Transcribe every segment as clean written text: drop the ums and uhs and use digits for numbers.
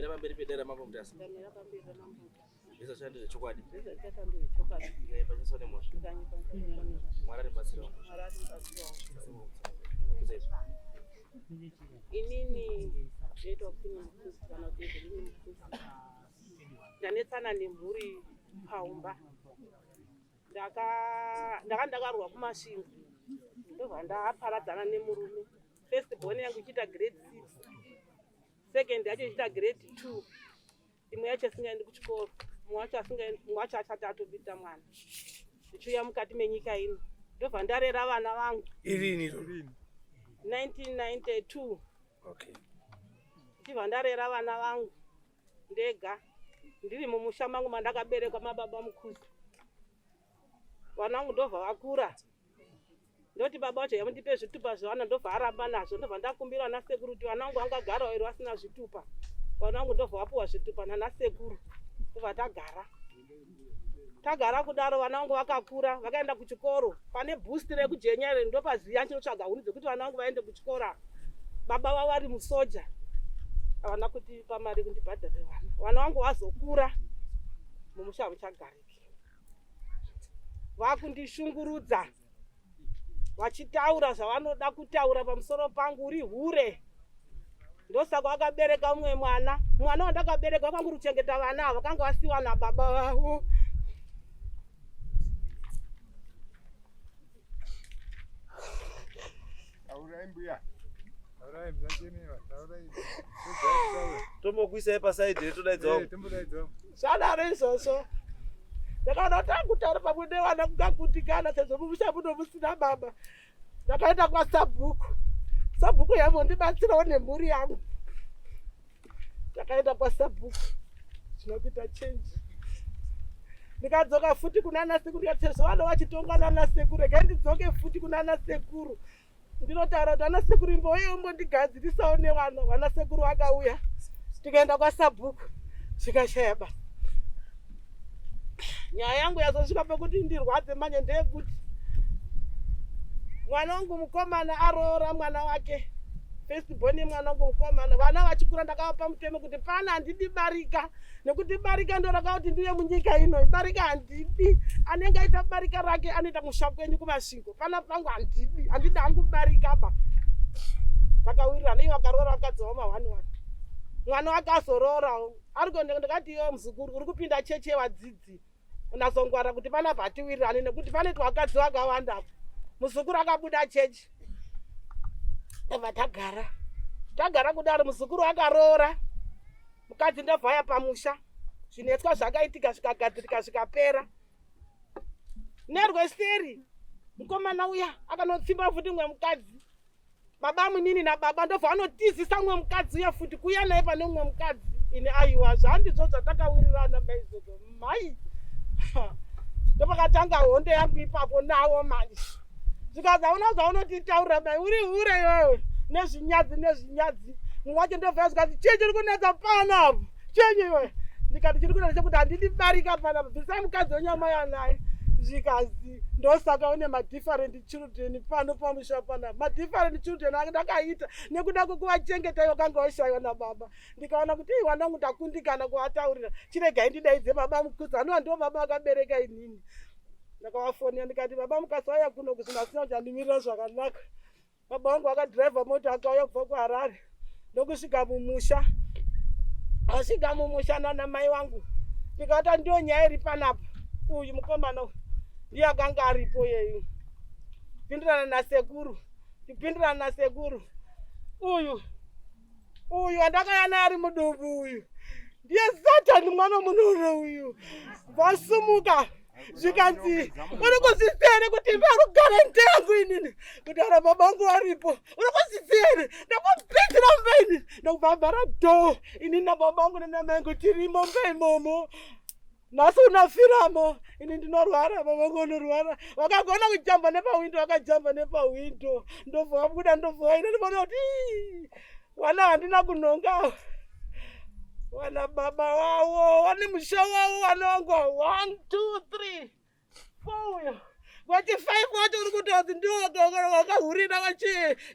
Ndamira pamberi pedare ramambo Mutasa. Ndamira pamberi ramambo Mutasa. Zvese zvachanda ndezvechokwadi. Zvese zvachanda ndezvechokwadi. Ndikaipa chiso nemhosva. Ndikanyepa nemhosva. Mwari aribatsirawo. Mwari aribatsirawo. Inini ndinoitwa kuti Mukuzi kana kuti Evelyn Mukuzi. Ndanetsana nemhuri paumba. Ndaka ndaka ndakarwa kuMasvingo. Ndobva ndaparadzana nemurume. First born yangu ichiita grade 6. Second yacho ichiita grade 2. Imwe yacho isingaendi kuchikoro, mumwe wacho asingaendi, mumwe wacho asati atobita mwana. Ndichiuya mukati menyika ino. Ndobva ndarera vana vangu. Irini iro? 1992. Okay. Ndichibva ndarera vana vangu ndega ndiri mumusha mangu mandakaberekwa mababa Mukuzi. Vana vangu ndobva vakura. Ndoti baba vacho yamundipe zvitupa zvevana ndobva aramba nazvo ndobva ndakumbira vana sekuru kuti vana vangu vangagarawo here vasina zvitupa. Vana vangu ndobva vapuwa zvitupa nana sekuru ndobva tagara. Tagara kudaro vana vangu vakakura vakaenda kuchikoro pane boost rekujenya iri ndopaziya ndinotsvaga huni dzekuti vana vangu vaende kuchikoro. Baba vavo vari musoja havana kutipa mari kundibhadharira vana. Vana vangu vazokura mumusha hamuchagariki. Vakundishungurudza vachitaura zvavanoda kutaura pamusoro pangu, uri hure. Ndosaka wakabereka mumwe mwana. Mwana wandakabereka wakangu kuchengeta vana ava vakanga vasiwa nababa vavo. Taurai mbuya. Taurai muzachemera. Taurai. Tombokuisai pasaidhi todaidza wangu. Tombodaidza wangu. Zvadaro izvozvo. Ndakaona kuti akutaura pamwe nevana kungakundikana sezvo mumusha muno musina baba. Ndakaenda kwasabhuku. Sabhuku yambondibatsirawo nemhuri yangu. Ndakaenda kwasabhuku. Zvino kuita change. Ndikadzoka futi kunana sekuru ndikati sezvo vana vachitonga nana sekuru regai ndidzoke futi kunana sekuru. Ndinotaura kuti ana sekuru imbouye umbondigadzirisawo nevana. Vana sekuru vakauya tikaenda kwasabhuku zvikashaya basa. Nyaya yangu yazosvika pekuti ndirwadze manje ndeyekuti mwana wangu mukomana aroora mwana wake first born yemwana wangu mukomana. Vana vachikura ndakavapa mutemo kuti pana handidi barika nekuti barika ndo rakauti ndiye munyika ino barika handidi. Anenge aita barika rake anoita musha kwenyu kuMasvingo. Pana pangu handidi, handidi hangu barika ba. Takawirirana iye vakaroora vakadzi vavo mahwani wani. Mwana wake azoroorawo. Ari kuenda ndakati iwe muzukuru uri kupinda chechi yevadzidzi. Unazongwara kuti panapa hatiwirirani nekuti pane twakadzi vakawanda apo. Muzukuru akabuda chechi. Ndobva tagara. Tagara kudaro muzukuru akaroora. Mukadzi ndobva aya pamusha. Zvinetswa zvakaitika zvikagadzirika zvikapera. Nerweseri mukomana uya akanotsimba futi mumwe mukadzi. Baba munini nababa ndobva vanotizisa mumwe mukadzi uya futi kuuya naye pane mumwe mukadzi. Ini aiwa zvandizvo zvatakawirirana maizvozvo mai. Ndopakatanga hondo yangu ipapo nawo manje. Zvikanzi hauna zvaunotitaurira mai uri hure iwewe nezvinyadzi nezvinyadzi. Mumwe wacho ndobva zvikanzi chii chiri kunetsa pano apo chinyi iwe. Ndikati chiri kunetsa chekuti handidi barika panapa bvisai mukadzi wenyama yanaye. Zvikanzi ndosaka une madifferent children pano pamusha panapa. Madifferent children ndakaita nekuda kwekuvachengeta ivo kanga vashaiwa nababa. Ndikaona kuti ii wanangu ndakundikana kuvataurira chiregai ndidaidze baba Mukudzi anova ndivo baba vakabereka inini. Ndakavafonera ndikati baba mukasauya kuno kuzvinhu asina kuchandimirira zvakanaka. Baba vangu vakadhiraivha mota akauya kubva kuHarare ndokusvika mumusha. Asvika mumusha nana mai vangu ndikati ndiyo nyaya iri panapa. Uyu mukomana uyu ndiye akanga aripo yeyu. Pindirana nasekuru, tipindirana nasekuru uyu uyu wandakauya naye ari mudumbu uyu ndiye Satani mwana munoro uyu. Vasumuka zvikanzi uri kuzviziva here kuti imba rugare ndeyangu inini kutaura baba vangu varipo uri kuzviziva here ndakupedzera mumba inini ndokubva avhara dhoo inini nababa vangu nanamai vangu tirimo mumba imomo. Nhasi unafiramo ini ndinorwara baba vangu vanorwara. Vakagona kujamba nepahwindo vakajamba nepahwindo ndobva vabuda ndobva vaenda ndinoona kuti wana handina kunhonga wana baba wavo wane musha wavo wana wangu 1 2 3 4 uyo wachi 5 wacho uri kutonzi ndiwo wakahurira wachi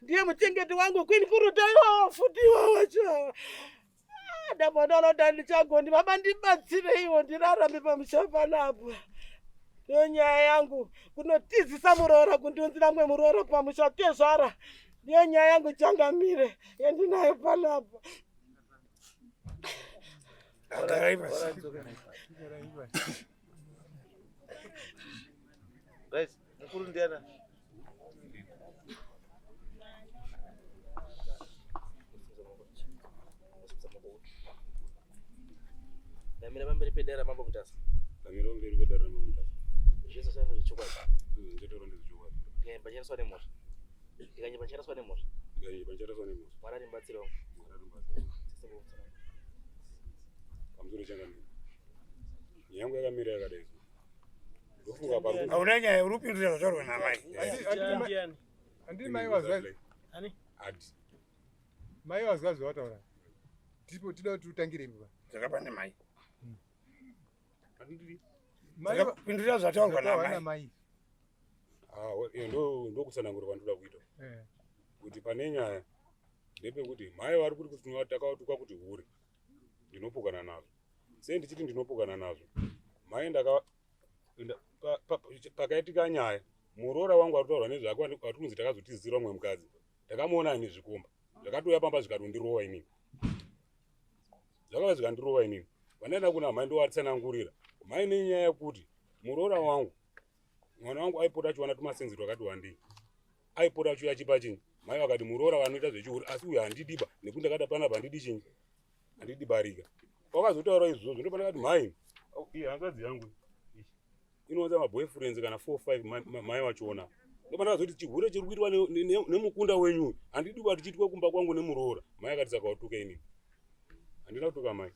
ndiye muchengeti wangu Queen Kuruta iwawo futi iwawo wacho. Ndabva ndaona kuti handichagoni, baba ndibatsireiwo ndirarame pamusha panapa. Ndiyo nyaya yangu, kunotizisa muroora, kundiunzira mumwe muroora pamusha tezvara. Ndiyo nyaya yangu changamire yandinayo panapa. Garai pasi. Right, mukuru ndiana? Ndamira pamberi pedare raMambo Mutasa. Ndamira pamberi pedare raMambo Mutasa. Zvese zvanga zvechokwadi. Ndinotaura ndezvechokwadi. Ndikanyeba ndicharaswa nemhosva. Ndikanyeba ndicharaswa nemhosva. Ndikanyeba ndicharaswa nemhosva. Mwari atimbatsirewo. Mwari atimbatsirewo. Pamusoro changamire. Nyaya yangu yakamira yakadai. Ndofunga pari Hauna nyaya, uri kupindura zvataurwa namai. Handii mai wazwa. Ani? Adi. Mai wazwa zvawataura. Tipo tida kuti utangire ipa. Zvakapane mai. Mai pindura zvataurwa namai. Ah, ndo ndokusanangura kwandinoda kuita. Eh. Kuti pane nyaya ndepekuti mai vari kuti kuti takautukwa kuti hure. Ndinopokana nazvo. Sei ndichiti ndinopokana nazvo? Mai ndaka pakaitika nyaya muroora wangu ari kutaurwa nezvake ari kunzi takazotizira umwe mukadzi. Ndakamuona aine zvikomba. Zvakatouya pamba zvikatondirova inini. Zvakauya zvikandirova inini. Vandaenda kuna mai ndovatsanangurira. Mai nenyaya yekuti muroora wangu mwana wangu aipota achiwana tumasenzi twakati wandei. Aipota achiuya achipa chinyi. Mai vakati muroora vanoita zvechihure asi uyu handidiba nekuti ndakada panapa handidi chinyi. Handidi barika. Wakazotaura izvozvo ndopandakati mai iyi hanzvadzi yangu inounza maboyfriends kana 4 5 mai vachiona. Ndopandakazoti chihure chiri kuitwa nemukunda wenyu uyu handidi kuba tichiitwa kumba kwangu nemuroora. Mai akati saka watuka inini. Handina kutuka mai.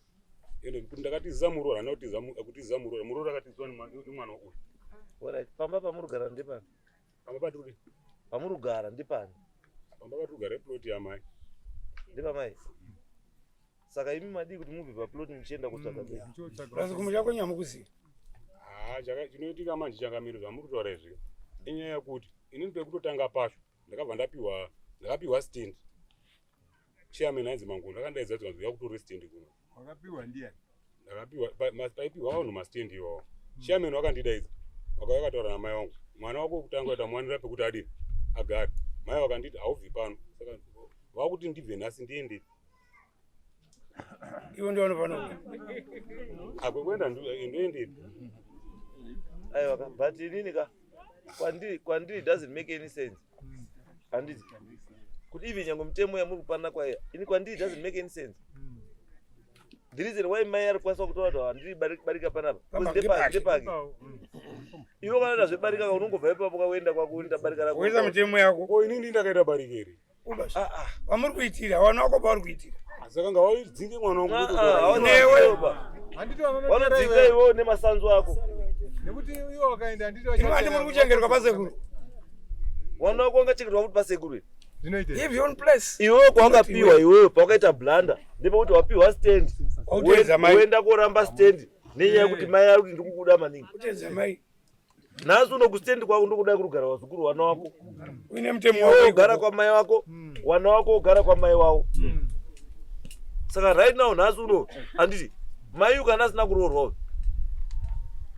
Ende kuti ndakatiza muroora handina kutiza muroora. Muroora akatizwa nemwana uyu. Alright, pamba pamurugara ndepani? Pamba patiri. Pamurugara ndepani? Pamba patirugara iplot yamai. Ndepamai. Saka imi madii kuti mubve paplot muchienda kutsvaga bei? Plus kumusha kwenyu hamukuzivi. Ah, chinoitika manje changamiro zvamuri kutaura izvi. Inyaya yekuti inini pekutotanga pacho ndakabva ndapiwa ndakapiwa stand. Chairman ainzi Mangondo akandaidza kuti vanhu kutora stand kuno. Wakapiwa ndiani? Ndakapiwa paipiwa vanhu mastand iwawo. Chairman wakandidaidza. Wakauya akataura namai vangu. Mwana wako wekutanga waita muwanira pekuti adini agare. Mai vakanditi haubvi pano. Saka vakuti ndibve nhasi ndiende. Iwe ndiwe unofana Akwekuenda ndoendepi? Aiwa ka, but inini ka kwandiri doesn't make any sense. Handiti kuti even nyange mitemo yamuri kupana kwayo ini kwandiri doesn't make any sense. The reason why mai ari kukwanisa kutaura kuti handiri barika panapa because ndepake. Iwe kana zvebarika ka unongobva ipapo kakuenda kwako unoita barika rako. Woisa mitemo yako. Ko inini ndakaita barika here? Vamuri kuitira vana vako pavari kuitira. Saka ngawadzinge mwana wangu. Newe. Vanodzinga iwewe nemasanzu ako. Nekuti iwe wakaenda handiti vachati. Muri kuchengetwa pasekuru. Mwana wako angachengetwa futi pasekuru. Zvinoita. Give your own place. Iwewe kwawakapiwa iwewe pawakaita blunder ndepekuti wapiwa stand. Woenda koramba stand nenyaya yekuti mai ari kuti ndikukuda maningi. Kuteedza mai. Nhasi uno kustand kwako ndokuda kurugara vazukuru vana wako. Uine mutemo wako. Ugara kwamai wako, wana wako ugara kwamai wavo. Saka right now nhasi uno handiti mai uyu kana asina kuroorwa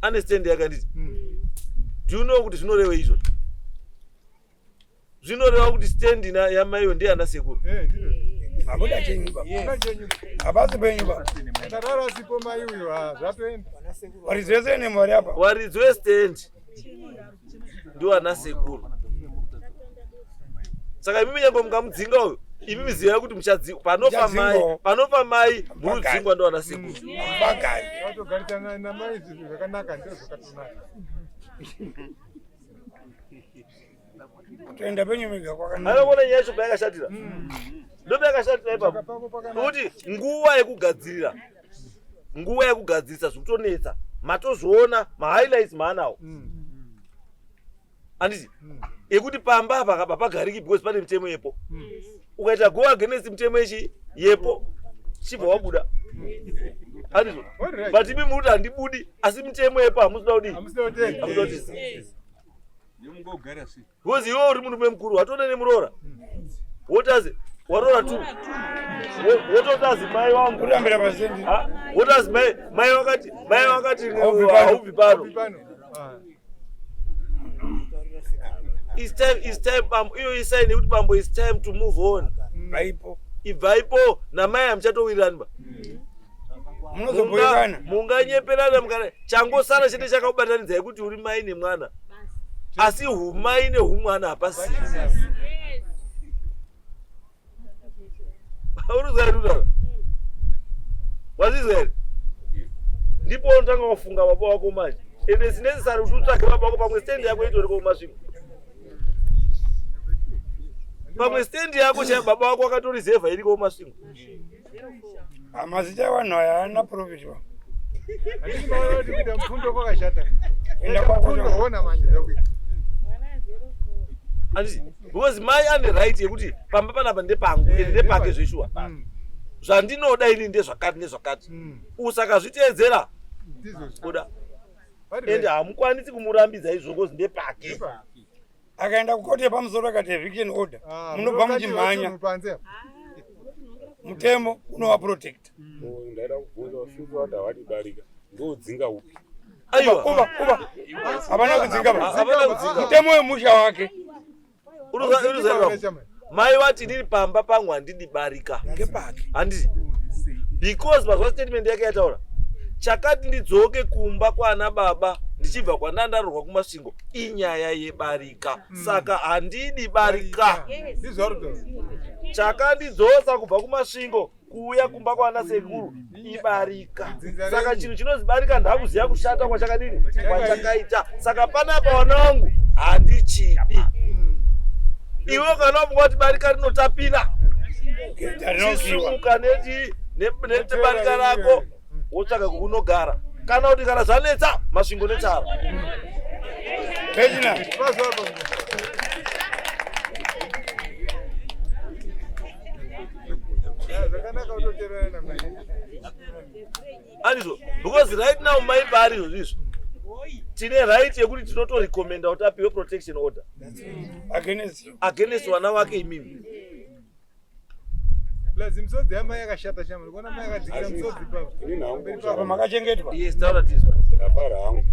ane stand yake handiti. Do you know kuti zvinoreva izvo? Zvinoreva kuti stand yamaiyo ndiye ana sekuru. Hamuda chenyu baba. Hapasi penyu baba. Ndarara sipo mai uyu zvatoenda. Waridzi wese nemari apa. Waridzi westand ndiwo ana sekuru. Saka imimi nyange mukamudzinga uyu imimi zivai kuti muchadzingwa panofa mai panofa mai munodzingwa ndo ana sekuru. Bagari. Vatogarisana namai zvakanaka ndizvo zvakatonaka. Kutoenda penyu mega kwakanaka. Anoona nyaya yacho payakashatira. Ndo payakashatira ipapo. Nokuti nguva yekugadzirira nguva yekugadzirisa zvikutonetsa matozviona mahighlights maanawo. Handiti ekuti pamba apa kapa pagariki because pane mitemo yepo. Ukaita go against mitemo yechi yepo chibva wabuda. Handizvo. But imi muri kuti handibudi asi mitemo yepo hamusina kudii? Hamusina kutenda. Hamusina kutenda. Because iwe uri murume mukuru watone nemuroora. Wotazi Waroora tu. Wototazi mai wangu. Kurambira pasendi. Ah, wotazi mai mai wakati mai wakati haubvi pano. It's time, it's time bambo iyo isaini yekuti bambo it's time to move on. Baipo. Ibvaipo namai hamuchatowirirani ba. Munozoboekana. Munganyeperana mukana changosara chete chakakubatanidzai kuti uri mai nemwana. Asi humai nehumwana hapasina. Urikuzwa here kutaura? Wazvizwa here? Ndipo unotanga kufunga baba wako manje. Ende it's necessary kuti utsvage baba wako pamwe stand yako itoriko kumasvingo. Pamwe stand yako chaiyo baba wako wakatoreserva iriko kumasvingo. Mazita evanhu aya haana profit ba. Handiti maona kuti kuita mupfundo kwakashata. Enda kwako Mupfundo hona manje zvakuita. Handiti? Because mai ane right yekuti pamba panapa ndepangu ende ndepake zveshuwa. Zvandinoda ini ndezvakati nezvakati. Usakazviteedzera Ndizvozvo. kuda. Vari Ende hamukwanisi kumurambidza izvo because ndepake. Akaenda kukoti yepamusoro akati eviction order. Ah, Munobva munokati muchimhanya. vatunhu panze apa. Mutemo unovaprotecta. Ndaida kubvunza vasusu vati havadi barika ndodzinga upi? Aiwa. Uva, uva. Hapana kudzinga ba. Hapana kudzinga. Mutemo wemusha wake. Unoziva mai vati ndiri pamba pangu handidi barika. Ngepake. Handiti? Because mazwa statement yake yataura. Chakati ndidzoke kumba kwana baba ndichibva kwandandarurwa kumasvingo inyaya yebarika. Saka handidi barika. Ndizvo zvauri Chakandidzosa kubva kumasvingo kuuya kumba kwana sekuru ibarika. Saka chinhu chinonzi barika ndakuziva kushata kwachakadini kwachakaita. Saka panapa wana wangu handichidi. Iwe kana wafunga kuti barika rinotapira chisimuka nechi nebarika rako wotsvaga kukunogara kana kuti kana zvanetsa masvingo netsara. Pejina. Zvakanaka kutoteerera namai. Andizvo because right now mai paari izvozvo izvo tine right yekuti tinotorecommenda kuti apiwe protection order Against you. against vana vake imimi. Plus misodzi yamai yakashata shama. Ndikuona mai akadzikira misodzi ipapo. Ini hangu Pamberi Apa pavo. makachengetwa. Yes, taura tizwa. Ndafara hangu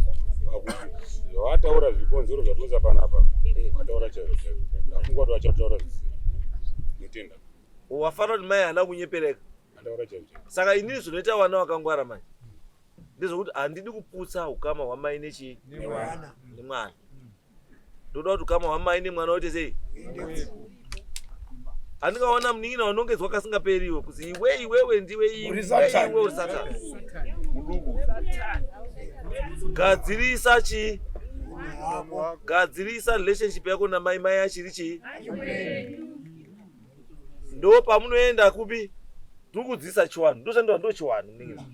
pakuti zvavataura zvikonzero zvatinoisa panapa vataura chaizvo chaizvo. Ndafunga kuti vachataura zvisiri. Ndinotenda. Wafana kuti mai haana kunyepereka. Ataura chaizvo chaizvo. Saka inini zvinoita vana vakangwara manje ndezvekuti handidi kuputsa ukama hwamai nechii nemwana. Ndoda kuti ukama hwamai nemwana uite sei? Handingaona munin'ina wanongedzwa kasingaperiwo kuti iwe iwewe ndiwe iwe Uri Satan. iwe uri Satan. Gadzirisa chii? Gadzirisa relationship yako namai mai achiri chii? Ndo pamunoenda kupi? Ndiri kudzidzisa chiwanhu. Ndoshandwa ndo chiwanhu munin'ina.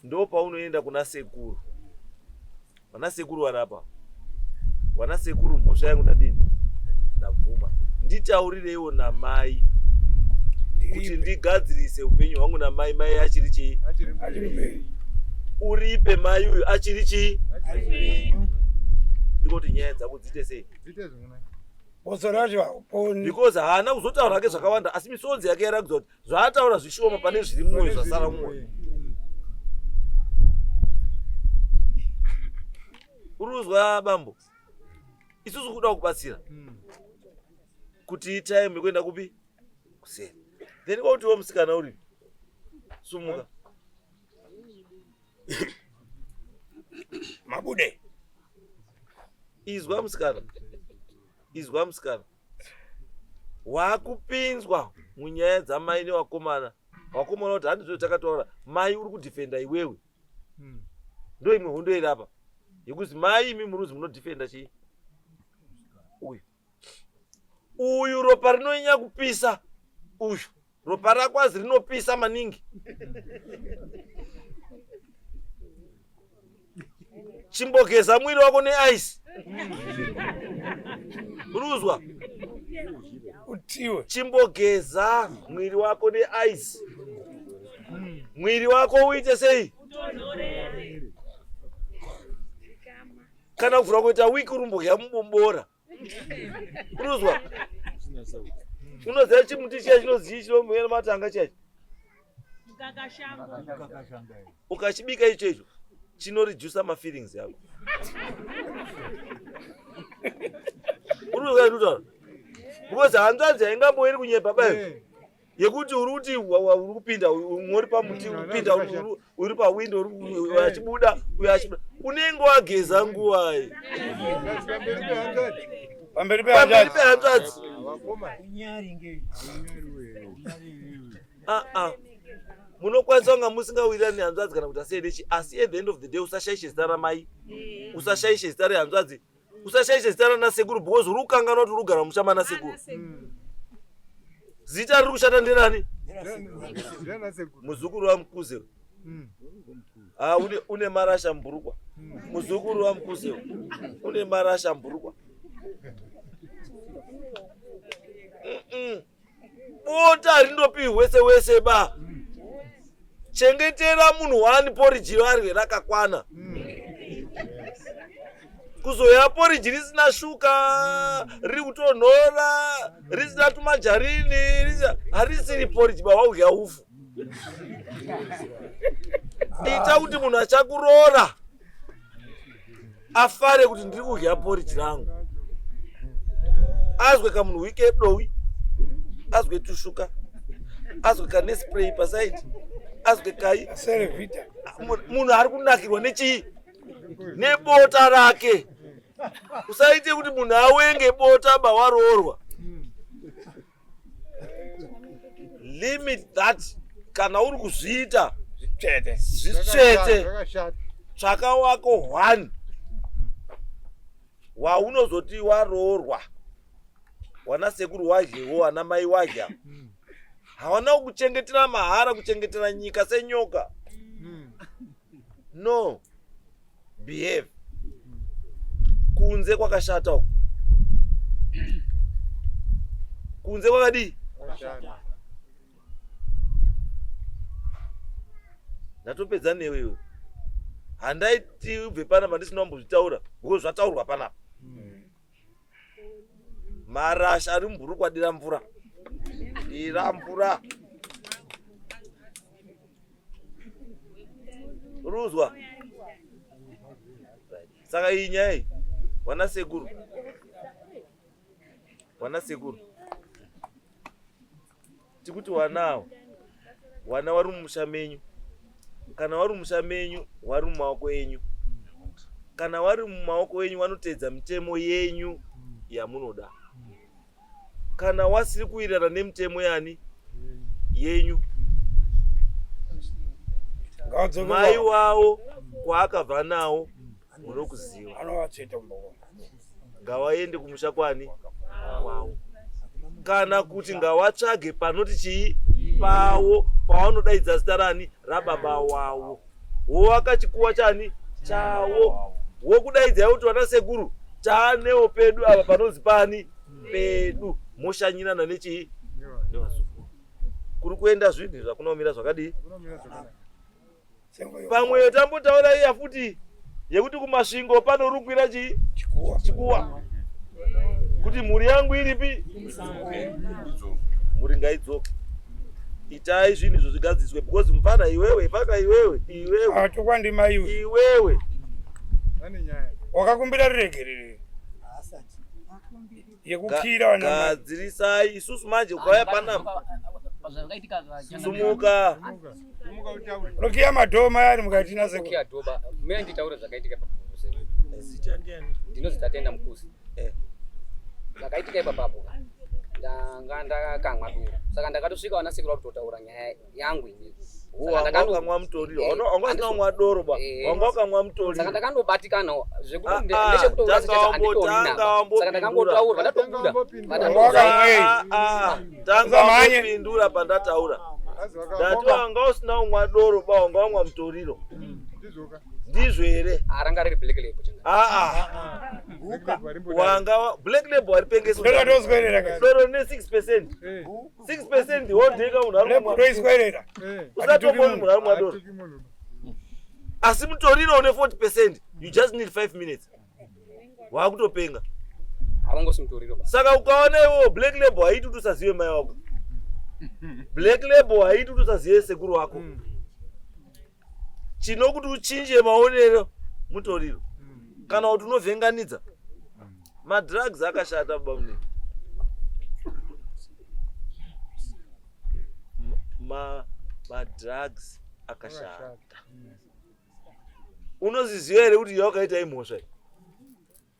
Ndo paunoenda kuna sekuru. Vana sekuru vari apa. Vana sekuru mhosva yangu ndadini? Ndabvuma. Nditaurireiwo namai kuti ndigadzirise upenyu hwangu namai mai achiri chii? Achiri mberi. Uripe mai uyu achiri chii? Ndiko kuti nyaya dzako dziite sei? Dziite zvakanaka. Botso racho hauponi. Because haana kuzotaura hake zvakawanda asi misodzi yake yaratidza kuti zvaataura zvishoma pane zviri mumwoyo zvasara mumwoyo. Uri kuzwa bambo? Isusu kuda kukubatsira kuti time yekuenda kupi? Kuseri. Then kwautiwo musikana uri sumuka. Mabude. Izwa musikana. Izwa musikana. Wakupinzwa munyaya dzamai nevakomana. Vakomana kuti handizvo takataura. Mai uri kudhifenda iwewe. Ndo imwe hondo iri apa. Yekuzi mai imi muruzi munodhifenda chii? Uyu. Uyu ropa rinonyanya kupisa. Uyu. Ropa rako azi rinopisa maningi. Chimbogeza mwiri wako neice. Uruzwa? Utiwe. Chimbogeza mwiri wako neice. Mwiri wako uite sei? Kana kuvhura kuita wiki urumbogya mubombora. Uruzwa? Unoziva chimuti chiya chinozii chinomera matanga chiya? Ukachibika icho icho chinoredusa mafeelings yako. Uri because hanzvadzi haingamboiri kunyepa bayo. Eh. Yekuti uri kuti uri kupinda umwe uri pamuti uri kupinda uri pawindo uyo achibuda uyo achibuda unenge wageza nguvai pamberi pehanzvadzi aa munokwanisa kunga musingawirirani nehanzvadzi kana kuti asei asi at the end of the day usashaishe zita ramai usashaishe zita rehanzvadzi usashaishe zita rana sekuru because uri kukanganwa kuti uri kugara musha mana sekuru zita riri kushata nderani muzukuru wamukuze hmm. ah, une marasha mburukwa hmm. muzukuru wamukuze une marasha mburukwa bota rindopiwi wese wese ba chengetera munhu wani poriji varwe rakakwana kuzoya poriji risina shuka riri kutonhora risina tumajarini harisiri poriji ba waudya ufu ita kuti munhu achakuroora afare kuti ndiri kudya poriji rangu azwe kamunhu wike dowi azwe tushuka azwe kane spray pasaidi azwe kai munhu ari kunakirwa nechii nebota rake usaite kuti munhu awenge bota bawaroorwa limit that kana uri kuzviita zvitsvete tsvaka wako one waunozoti waroorwa wana sekuru wadyewo wana mai wadya hawana kuchengetera mahara kuchengetera nyika senyoka no behave kunze kwakashata uku kunze kwakadii ndatopedza newe iwe handaiti ubve panapa ndisina kumbozvitaura because zvataurwa panapa marasha ari mubhurukwa dira mvura dira mvura ruzwa saka iyi nyaya iyi wana sekuru wana sekuru tikuti wanawo wana wari mumusha menyu kana wari mumusha menyu wari mumaoko enyu kana wari mumaoko enyu wanoteedza mitemo yenyu yamunoda kana wasiri kuwirirana nemitemo yani yenyu mai wawo kwaakabva nawo munokuziva ngawaende kumusha kwani kwawo kana kuti ngawatsvage panoti chii pawo pawanodaidza zita rani rababa wawo wowaka chikuwa chani chawo wokudaidzai kuti vana sekuru taanewo pedu apa panonzi pani pedu moshanyirana nechii nevazukuru kuri kuenda zvinhu zvakunomira zvakadii pamwe tambotaura iya futi yekuti kumasvingo panorukwira chii chikuwa kuti mhuri yangu iripi mhuri ngaidzoke itai zvinhu izvo zvigadziswe because mfana iwewe paka iwewe iwewe atukwa ndima iwe iwewe wakakumbira ruregerero yekukira vana gadzirisai isusu manje ukauya panapa sumuka rokiya madhoo mayari mukati nasekiya dhoba mira nditaure zvakaitika ndinozi tatenda mukusi eh. zvakaitika ipapapo ndanga ndakamwa doro saka ndakatosvika vana sekuru vakutotaura nyaya yangu ini wanga ukamwa mutoriro eh, wanga usina kumwa doro ba eh, wanga ukamwa mutoriro saka ndakandobatikana zvekuti ah, ah, ndechekutoura ndanditorinaba saka ndakangotaura ndatobuda ah, tanga wambopindura pandataura ndati wanga usina kumwa doro ba wanga wamwa mutoriro ndizvo here ranga riri black label aa wanga black label haripengesi doro ne 6 percent 6 percent wodheka munhu ari kumwa toiswerera usatomboni munhu ari kumwa doro asi mutoriro une 40 percent you just need 5 minutes waakutopenga Havangosi mutoriro ba. Saka ukaona iwewe black label haiti kuti usazive mai wako. Black label haiti kuti usazive sekuru wako. Chinokuti uchinje maonero mutoriro. Kana kuti unovhenganidza. Madrugs akashata baba munini. Ma madrugs akashata. Unozviziva here kuti yawakaita imhosva iyi?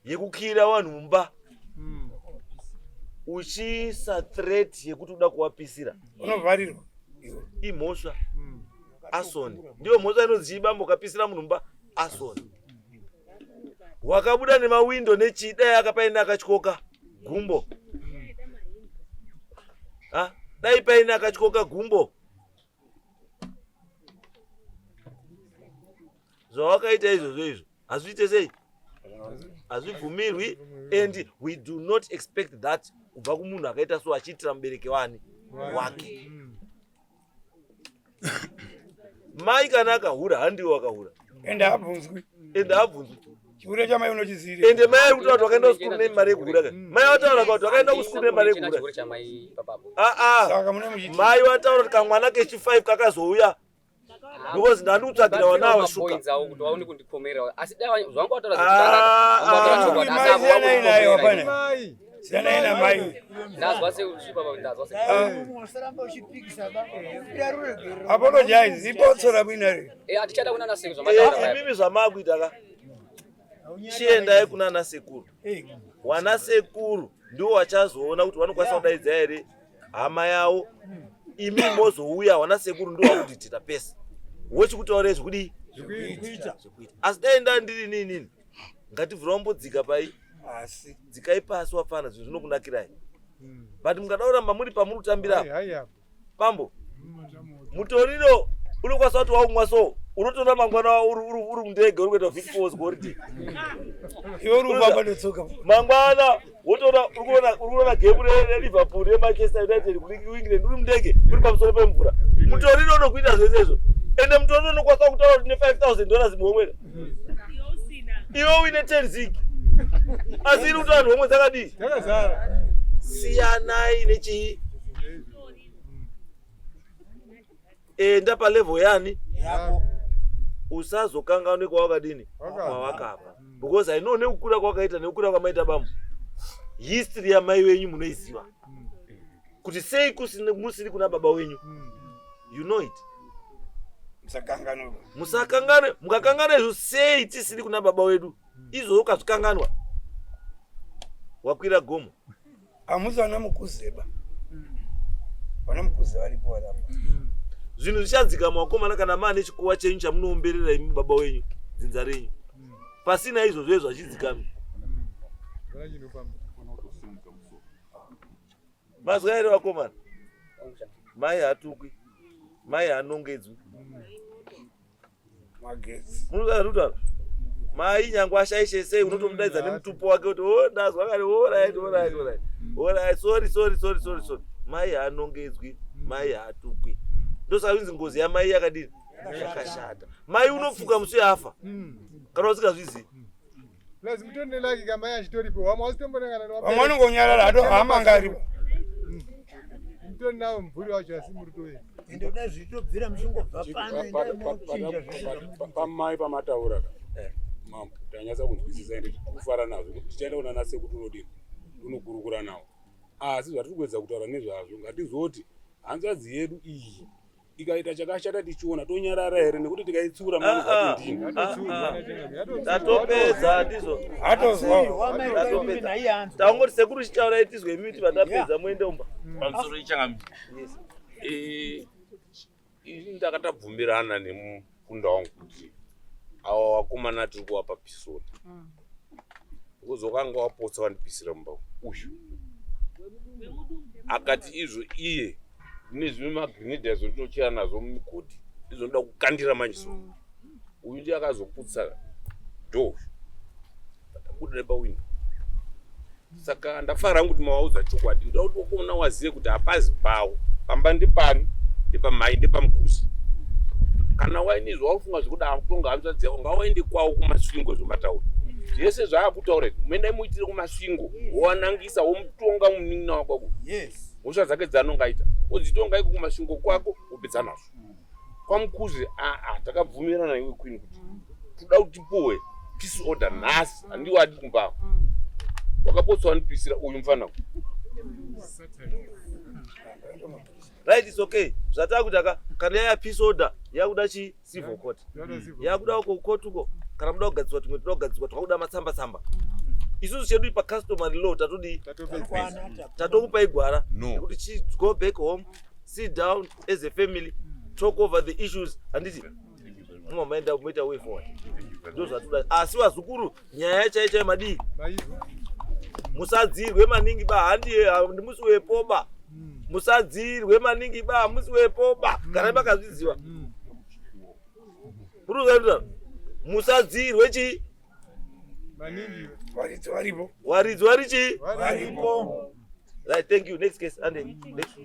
Yekukira vanhu mumba. Uchiisa threat yekuti uda kuvapisira. Unovharirwa. Imhosva. Arson. Ndiyo mhosva inonzi chibambo ukapisira munhu mumba arson. Wakabuda nemawindo nechii dai akapaine akatyoka gumbo. Ha? Dai paine akatyoka gumbo. Zvawakaita izvozvo izvo hazviite sei? Hazvibvumirwi and we do not expect that kubva kumunhu akaita so achiitira mubereki wani wake. Mai kana akahura handiwe wakahura. Ende abvunzwi. Ende abvunzwi. Chihure chamai unochizire. Ende mai ari kutaura kuti wakaenda kusikuru nemari yekuhura ka. Mai vataura kuti wakaenda kusikuru nemari yekuhura. Chihure chamai ipapapo. Ah ah. Saka mune muchiti. Mai vataura kuti kamwana kechi 5 kakazouya because ndandi kutsvagira vana ava shuka. Mapoints avo kuti vaone kundikomera. Asi dai zvangu vataura Ah, zvekutanga. ah. Chokwadi asi Mai avo siyanai nayo vakundikomera. hapana. Mai. Siyanai namai. Ndazwa sekusvipa ndazwa se. Usaramba uchipikisa baba. Kumbira ruregerero. Apologize. Ipotsora bwinari. Eh atichada kuna nasekuru zvamataura paya. Imimi zvamakuita ka. Chiendai kuna ana sekuru. Wana sekuru ndiwo wachazoona kuti vanokwanisa kudaidza here hama yavo. Imi mozouya wana sekuru ndiwo wakudhidhira pese. Wochikutaura zvekudii? Zvekuita. Zvekuita. Asi dai ndandiri nini ngativhura wambodzika pai. Asi. Dzikai pasi wafana zvinhu zvinokunakirai. But mukada kuramba muri pamuri kutambira apa. Hai apa. Pambo. Mutoriro unokwanisa kuti waumwa so unotoona mangwana uri uri uri mundege uri kuenda Vic Falls kuholiday. Iwe uri kufamba netsoka. Mangwana wotoona uri kuona uri kuona game re re Liverpool re Manchester United ku England uri mundege uri pamusoro pemvura. Mutoriro unokuita zvese izvo. Ende mutoriro unokwanisa kutaura kuti ne 5000 dollars muhomwe. Iwe uine 10 zig. Asi iri kuti vanhu homwe dzakadii? Dzakazara. Siyanai nechii? Enda palevel yani Yako. usazokanganwe kwawakadini Wakabva. kwawakabva because I know nekukura kwakaita nekukura kwamaita bambo history yamai wenyu munoiziva kuti sei kusina musiri kuna baba wenyu you know it Musakanganwe. musakanganwe mukakanganwa izvo sei tisiri kuna baba wedu izvo ukazvikanganwa wakwira gomo Hamusi vana mukuzeba. Vana mukuze varipo varapa. Zvinhu zvichadzikama vakomana kana maane chikuva chenyu chamunoomberera imi baba wenyu dzinza renyu. Pasina izvozvo izvo hachidzikami. Hapana chinofamba. Mazwa here vakomana? Mai hatukwi. Mai haanongedzwi. Magetsi. Munotaura mai nyangwe ashaishe sei unotomudaidza nemutupo wake kuti o ndazwa kare orit orit orit orit sorry sorry sorry sorry sorry mai haanongedzwi mai haatukwi ndosaka inzi ngozi yamai yakadini yakashata mai unopfuka musi yafa kana usingazvizivi Plus mutori nelaki kamai achitoripo. Wamwe wasitomboona kana Vamwe vanongonyarara hato hama anga aripo. Mutori nawo mumvuri wacho asi muri toye. Ende kudai zvichitobvira muchingobva pano endai mochinja zvese zvamunoita. Pamai pamataura ka. Mambo tanyatsa kunzwisisa ende tikufara nazvo kuti tichaenda kuna nasekuru tinodini tinokurukura nawo. Asi zvatiri kuedza kutaura nezvazvo ngatizoti hanzvadzi yedu iyi ikaita chakashata tichiona tonyarara here nekuti tikaitsiura Ah, ah. ndini Ah, ah. Tatopedza ndizvo. Atozwa. Tatopedza. Tangoti sekuru chitaurai tizwe imi kuti vatapedza muende umba. Pamusoro ichangambi. Yes. Ini ndakatabvumirana nemukunda wangu kuti awa wakomana tiri kuwapa pisoni. Because wakanga wapotsa wandipisira mumba uyu. Akati izvo iye ndine zvimwe magrenade azondinochera nazvo mumigodhi izvo ndoda kukandira manje so. Uyu ndiye akazoputsa door. Ndabuda nepawindo. Saka ndafara hangu kuti mawaudza chokwadi. Ndoda kuti wakomana wazive kuti hapazi pawo. Pamba ndepani, ndepamai, ndepamukusi. Kana waine zvawafunga zvekuda kutonga hanzvadzi yako ngawaende kwawo kuMasvingo zvomataura. Zvese zvaakutaura izvi muendai muitire kuMasvingo, wowanangisa womutonga munin'ina wako ako. Yes. Mhosva dzake dzaanonga aita wodzitonga iko kuMasvingo kwako wopedza nazvo. KwaMukuze aa takabvumirana iwe queen kuti toda kuti tipuwe peace order nhasi handiwo adi kumba wakapotsa wanipisira uyu mfana uyu. Right, it's okay. Zvatakuita ka kana yaya peace order yakuda chi civil court. Yakuda uko court uko kana muda kugadzirwa tumwe toda kugadzirwa twakuda matsamba tsamba. Isusu chedu pa customary law tatodii? Tatokupai gwara nekuti chi go back home, sit down as a family, talk over the issues handiti muma maenda moita way forward. Ndozvatoda. Asi vazukuru nyaya chaiyo chaiyo madii? Musadzirwe maningi ba handiye handimusi wepoba. Musadzirwe maningi ba musi wepoba. Kana makazviziva. Murikuziva musadzirwe chi Maningi. Varidzi varipo. Waridzi vari chi? Varipo. Right, thank you. Next case, Andy. Next.